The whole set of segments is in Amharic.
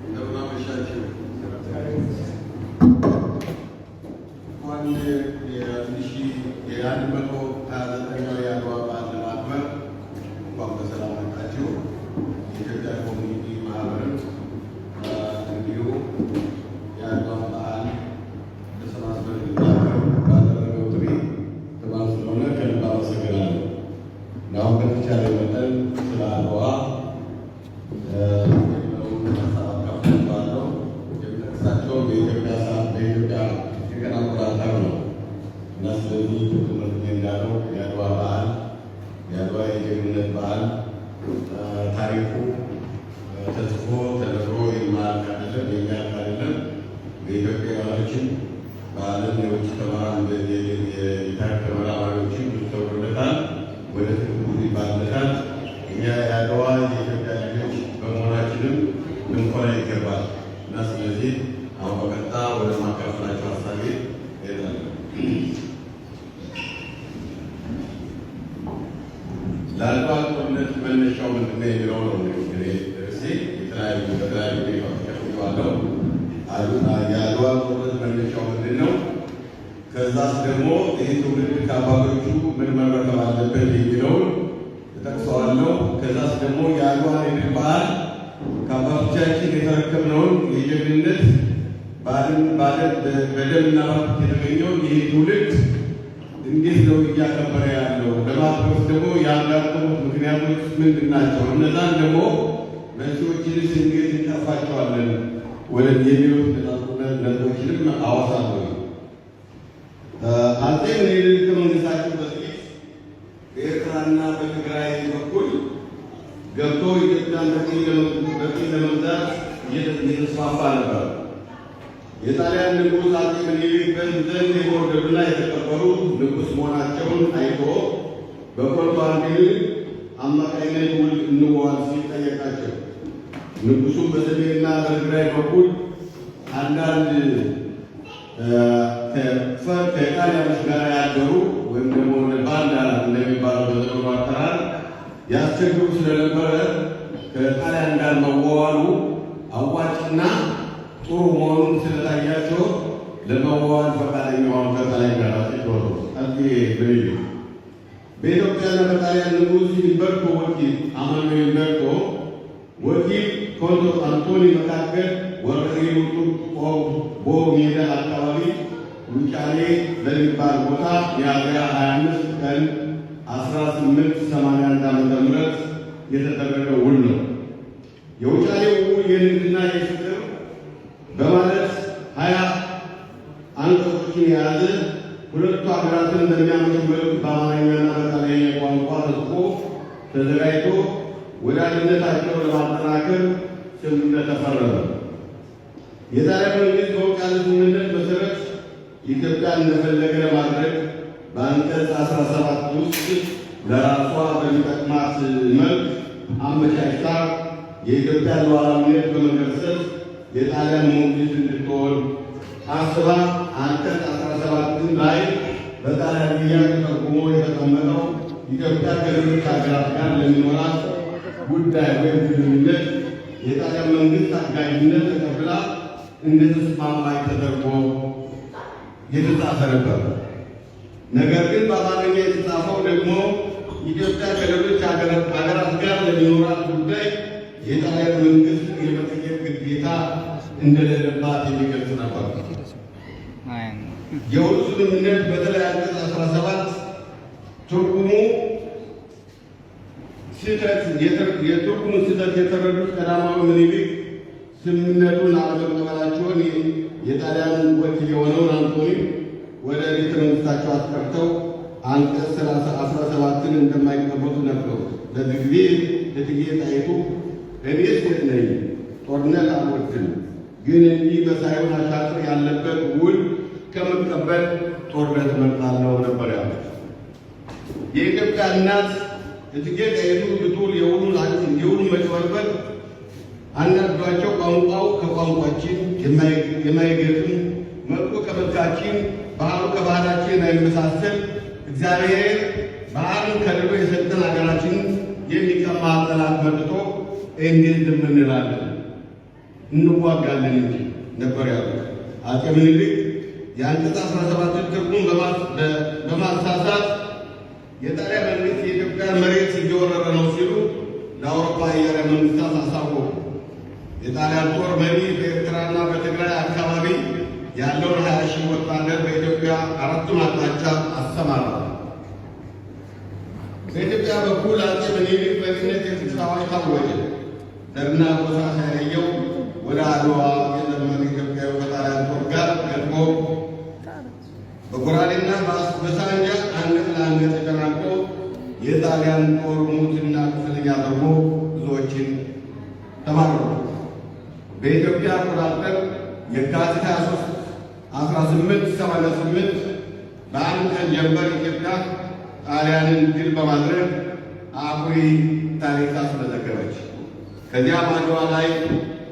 እንደምን አመሻችሁ። እንኳን የ1129ኛው የአድዋ በዓል ለማክበር እንኳን በሰላም መጣችሁ። የኢትዮጵያ community ማህበርም እንዲሁ የአድዋን በዓል ተሰባስበን እንድናከብር ባደረገው ጥሪ ተባል ስለሆነ ከልብ አመሰግናለሁ። አሁን በተቻለ መጠን ስለ አድዋ የሚለውን ሀሳብ አካፍላችኋለሁ። የምጠቅሳቸው በኢትዮጵያ ሰዓት፣ በኢትዮጵያ የቀን አቆጣጠር ነው እና ስለዚህ ትምህርት እንዳለው የአድዋ በዓል፣ የአድዋ የጀግንነት በዓል ታሪኩ ተጽፎ ተነግሮ የማያልቅ አይደለም፣ የሚያልቅ አይደለም። በኢትዮጵያውያኖችም በዓለም የውጭ የታሪክ ተመራማሪዎችም ብዙ ተብሎለታል፣ ወደፊት ብዙ ይባልለታል። እኛ የአድዋ የኢትዮጵያ ልጆች በመሆናችንም ልንኮራ ይገባል እና ስለዚህ አሁን በቀጥታ ወደ ማካፈላቸው ሀሳቤ እሄዳለሁ። ለአድዋ ጦርነት መነሻው ምንድን ነው የሚለው ነው እንግዲህ ርዕሴ። በተለያዩ ሁኔታዎች ከፍቼዋለሁ። የአድዋ ጦርነት መነሻው ምንድን ነው? ከዛስ ደግሞ ይህ ትውልድ ከአባቶቹ ምን መረከብ አለበት የሚለውን እጠቅሰዋለሁ። ከዛስ ደግሞ የአድዋን የድል በዓል ከአባቶቻችን የተረከብነውን የጀግንነት በደምና በአጥንት የተገኘውን ይህ ትውልድ እንዴት ነው እያከበረ ያለው? ለማክበርስ ደግሞ ያጋጠሙት ምክንያቶች ምንድን ናቸው? እነዛን ደግሞ መንስኤዎችንስ እንዴት እንቀርፋቸዋለን? ወደ የሚሉት ነጥቦችንም አወሳለሁ። አፄ ምኒልክ ከመንግስታቸው በፊት በኤርትራና በትግራይ በኩል ገብቶ ኢትዮጵያን በቅኝ ለመግዛት እየተስፋፋ ነበር። የጣሊያን ንጉሥ አፄ ምኒልክ በሕዝብ ዘንድ የተወደዱና የተከበሩ ንጉሥ መሆናቸውን አይቶ በኮንቱ አንቶኒ አማካኝነት ውል እንዋዋል ሲል ጠየቃቸው። ንጉሡም በሰሜንና በትግራይ በኩል አንዳንድ ከጣሊያኖች ጋር ያደሩ ወይም ደግሞ ባንዳ እንደሚባለው በዘመኑ አጠራር ያስቸግሩ ስለነበረ ከጣሊያን ጋር መዋዋሉ አዋጭና ጥሩ መሆኑን ስለታያቸው ለመዋዋል ፈቃደኛ ሆኑ። ከጣሊያን ጋር አፄ ቴዎድሮስ፣ አፄ ምኒልክ በኢትዮጵያና በጣሊያን ንጉሥ ኡምቤርቶ ወኪል አማኑኤል ኡምቤርቶ ወኪል ኮንቶ አንቶኒ መካከል ወረኢሉ ቦሩ ሜዳ አካባቢ ውጫሌ በሚባል ቦታ ሚያዝያ 25 ቀን 1881 ዓ.ም የተደረገ ውል ነው። የውጫሌው ውል የንግድና የፍቅር በማለት 20 አንቀጾችን የያዘ፣ ሁለቱ ሀገራትን በሚያመች መልኩ በአማርኛና በጣሊያንኛ ቋንቋ ተጽፎ ተዘጋጅቶ ወዳጅነታቸውን ለማጠናከር ስምምነት ተፈረመ። የጣሊያን መንግስት በውጫሌ ስምምነት መሰረት ኢትዮጵያን እንደፈለገ ለማድረግ በአንቀጽ 17 ውስጥ ለራሷ በሚጠቅማት መልክ አመቻችታ የኢትዮጵያን ሉዓላዊነት በመገርሰስ የጣሊያን ሞግዚት እንድትሆን አስባ አንቀጽ 17 ላይ በጣሊያንኛ ተተርጉሞ የተቀመጠው ኢትዮጵያ ከሌሎች ሀገራት ጋር ለሚኖራት ጉዳይ ወይም ግንኙነት የጣሊያን መንግስት አጋዥነት ተቀብላ እንደተስማማች ተደርጎ የተጻፈ ነበር። ነገር ግን በአማርኛ የተጻፈው ደግሞ ኢትዮጵያ ከሌሎች ሀገራት ጋር ለሚኖራት ጉዳይ የጣሊያን መንግስት የመጠየቅ ግዴታ እንደሌለባት የሚገልጽ ነበር። የውሉ ስምምነት በተለይ አንቀጽ 17 ትርጉሙ ስህተት የትርጉሙን ስህተት የተረዱት ቀዳማዊ ምኒልክ ስምምነቱን አለመቀበላቸውን የጣሊያን ወኪል የሆነውን አንቶኒ ወደ ቤተ መንግስታቸው አስጠርተው አንቀጽ 17ን እንደማይቀበሉ ነገሩት። በዚህ ጊዜ እቴጌ ጣይቱ እኔ ሴት ነኝ፣ ጦርነት አልወድም፣ ግን እንዲህ መሳዩን አሻጥር ያለበት ውል ከምቀበል ጦርነት እመርጣለሁ ነበር ያሉት። የኢትዮጵያ እናት እቴጌ ጣይቱ ብጡል የውሉን መጭበርበር አናዷቸው ቋንቋው ከቋንቋችን የማይገጥም፣ መልኩ ከመልካችን፣ ባህሉ ከባህላችን የማይመሳሰል እግዚአብሔር ባህርን ከልሎ የሰጠን ሀገራችንን የሚቀማ ጠላት መጥቶ እንዴት ዝም እንላለን? እንዋጋለን እንጂ ነበር ያሉት። አፄ ምኒልክ የአንቀጽ 17ን ትርጉም በማሳሳት የጣሊያን መንግስት የኢትዮጵያን መሬት እየወረረ ነው ሲሉ ለአውሮፓ ሀያላን መንግስታት አሳወቁ። የጣሊያን ጦር መሪ በኤርትራና በትግራይ አካባቢ ያለውን 20,000 ወታደር በኢትዮጵያ አራቱም አቅጣጫ አሰማራ። በኢትዮጵያ በኩል አፄ ምኒልክ መሪነት የፍቅር አዋጅ ታወጀ። ዘርና ጎሳ ሳይለየው ወደ አድዋ የዘመተ ኢትዮጵያዊ ከጣሊያን ጦር ጋር ገጥሞ በጎራዴና በሳንጃ አንገት ለአንገት ተጨናንቆ የጣሊያን ጦር ሙትና ቁስለኛ አድርጎ ብዙዎችን ተማረኩ። በኢትዮጵያ አቆጣጠር የካቲት 23 1888 በአንድ ቀን ጀንበር ኢትዮጵያ ጣሊያንን ድል በማድረግ አኩሪ ታሪክ አስመዘገበች። ከዚያም አድዋ ላይ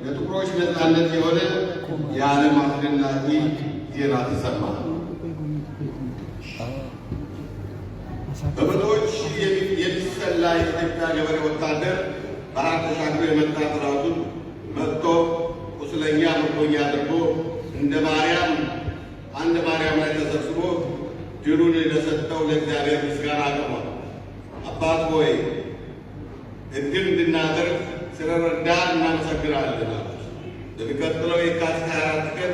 ለጥቁሮች ነፃነት የሆነ የዓለም አስደናቂ ዜና ተሰማ። በመቶዎች የሚሰላ የኢትዮጵያ ገበሬ ወታደር ባህር ተሻግሮ የመጣ ጠላቱን መጥቶ ቁስለኛ ምርኮኛ አድርጎ እንደ ማርያም አንድ ማርያም ላይ ተሰብስቦ ድሉን ለሰጠው ለእግዚአብሔር ምስጋና አቅርቧል። አባት ሆይ፣ እድል እንድናደርግ ስለረዳን እናመሰግናለን አሉት። በሚቀጥለው የካቲት 24 ቀን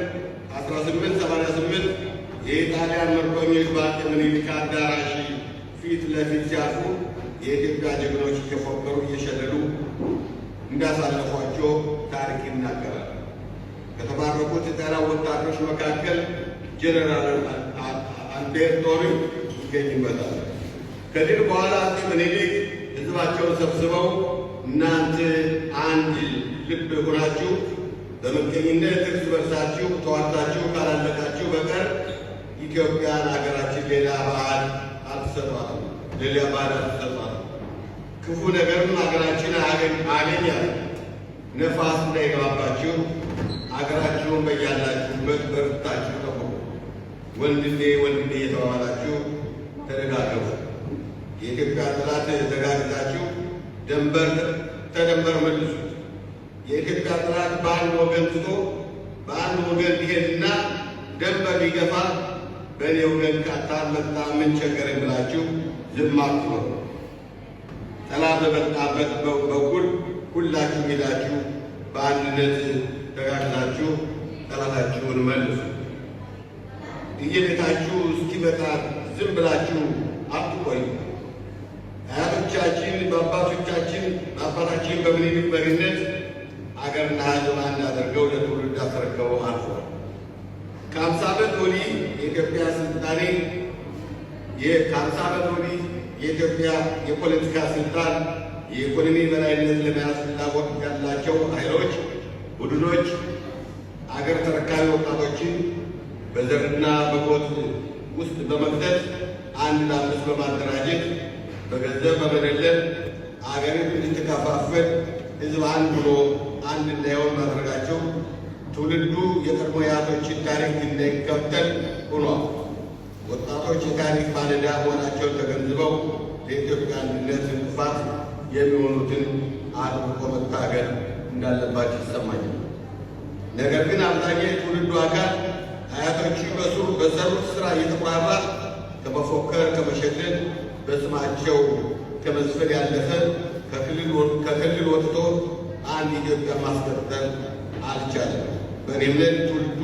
1888 የኢጣሊያን ምርኮኞች በአፄ ምኒልክ አዳራሽ ፊት ለፊት ሲያልፉ የኢትዮጵያ ጀግኖች እየፎከሩ እየሸለሉ እንዳሳለፏቸው ታሪክ ይናገራል። ከተማረኩት የጣሊያን ወታደሮች መካከል ጀነራል አልቤርቶኒ ይገኝበታል። ከድል በኋላ አፄ ምኒልክ ሕዝባቸውን ሰብስበው እናንተ አንድ ልብ ሆናችሁ በምቀኝነት እርስ በርሳችሁ ተዋግታችሁ ካላለቃችሁ በቀር ኢትዮጵያን ሀገራችን ሌላ ባህል አትሰጧትም፣ ሌላ ባህል አትሰጧትም። ክፉ ነገርም ሀገራችን አገኛል። ነፋስ እንዳይገባባችሁ አገራችሁን በያላችሁበት በርታችሁ ጠብቁ። ወንድሜ ወንድሜ እየተባባላችሁ ተደጋገፉ። የኢትዮጵያ ጠላት ተጋግዛችሁ ደንበር ተደንበር መልሱት። የኢትዮጵያ ጠላት በአንድ ወገን ትቶ በአንድ ወገን ቢሄድና ደንበር ቢገፋ በእኔ ወገን ካታመጣ ምን ቸገረኝ ብላችሁ ዝም አትበሉ። ጠላት በመጣበት በኩል ሁላችሁ ሄዳችሁ በአንድነት ተጋግዛችሁ ጠላታችሁን መልሱ። እየቤታችሁ እስኪመጣ ዝም ብላችሁ አትቆዩ። አያቶቻችን በአባቶቻችን በአባታችን በምኒልክ መሪነት አገርና ሕዝብ አንድ አድርገው ለትውልድ አስረክበው አልፈዋል። ከ50 ዓመት ወዲህ የኢትዮጵያ ስልጣኔ ከ50 ዓመት ወዲህ የኢትዮጵያ የፖለቲካ ስልጣን የኢኮኖሚ በላይነት ለመያዝ ፍላጎት ያላቸው ኃይሎች፣ ቡድኖች አገር ተረካቢ ወጣቶችን በዘርና በጎጥ ውስጥ በመክተት አንድ ለአምስት በማደራጀት በገንዘብ በመደለል አገሪቱ እንድትከፋፈል ሕዝብ አንድ ብሎ አንድ እንዳይሆን ማድረጋቸው ትውልዱ የቀድሞ የአያቶችን ታሪክ እንዳይከተል ሆኗል። ወጣቶች የታሪክ ባለዕዳ መሆናቸውን ተገንዝበው ለኢትዮጵያ አንድነት እንቅፋት የሚሆኑትን አጥብቆ መታገል እንዳለባቸው ይሰማኛል። ነገር ግን አብዛኛው የትውልዱ አካል አያቶቹ በሰሩት ስራ እየተኩራራ ከመፎከር፣ ከመሸለል፣ በስማቸው ከመዝፈን ያለፈ ከክልል ወጥቶ አንድ ኢትዮጵያ ማስቀጠል አልቻለም። በእኔ እምነት ትውልዱ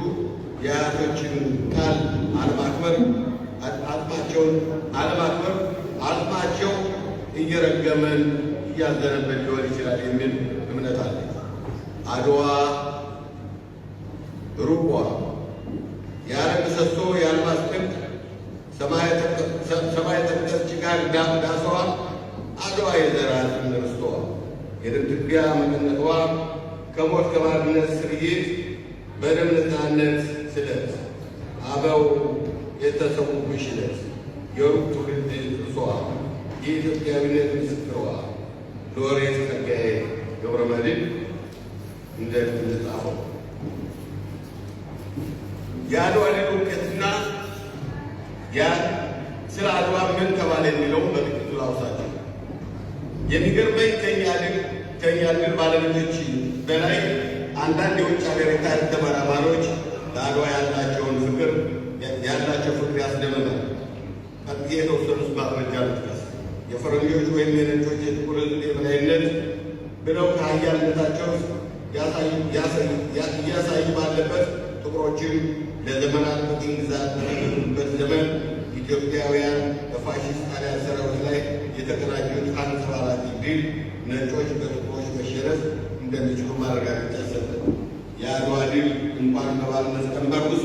የአያቶችን ቃል አለማክበር፣ አጥማቸውን አለማክበር አጥማቸው እየረገመን እያዘነብን ሊሆን ይችላል የሚል እምነት አለ። አድዋ ሩቋ የዓለም ምሰሶ የአልማዝ ጥንቅ ሰማይ ጠቀስ ጭጋግ ዳሰዋ አድዋ የዘራት ርስቷ የደም ትቢያ መቀነቷ ከሞት ከባርነት ስርይት በደም ነፃነት ስለት አበው የተሰዉብሽ ዕለት የሩቅ ትውልድ ቅርሷ የኢትዮጵያዊነት ምስክሯ ሎሬት ጸጋዬ ገብረመድኅን እንደጻፈው የአድዋ ድል እውቀትና ስለ አድዋ ተባለ የሚለውን በጥቂቱ ላውሳቸው። የሚገርመኝ ከኛ ድል ባለቤቶች በላይ አንዳንድ የውጭ ሀገር የታሪክ ተመራማሪዎች ለአድዋ ያላቸው ፍቅር ያስደምማል። ቀጥዬ የተወሰኑት ማስረጃ ልጥቀስ። የፈረንጆች ወይም የነጮች የጥቁር ሕዝብ የበላይነት ብለው ከሀያልነታቸው እያሳዩ ባለበት፣ ጥቁሮችን ለዘመናት በቅኝ ግዛት በተገዙበት ዘመን ኢትዮጵያውያን በፋሺስት ጣሊያን ሰራዊት ላይ የተቀዳጁት አንጸባራቂ ድል ነጮች በጥቁሮች መሸነፍ እንደሚችሉ ማረጋገጫ ሰጠ። የአድዋ ድል እንኳን በባርነት ቀንበር ውስጥ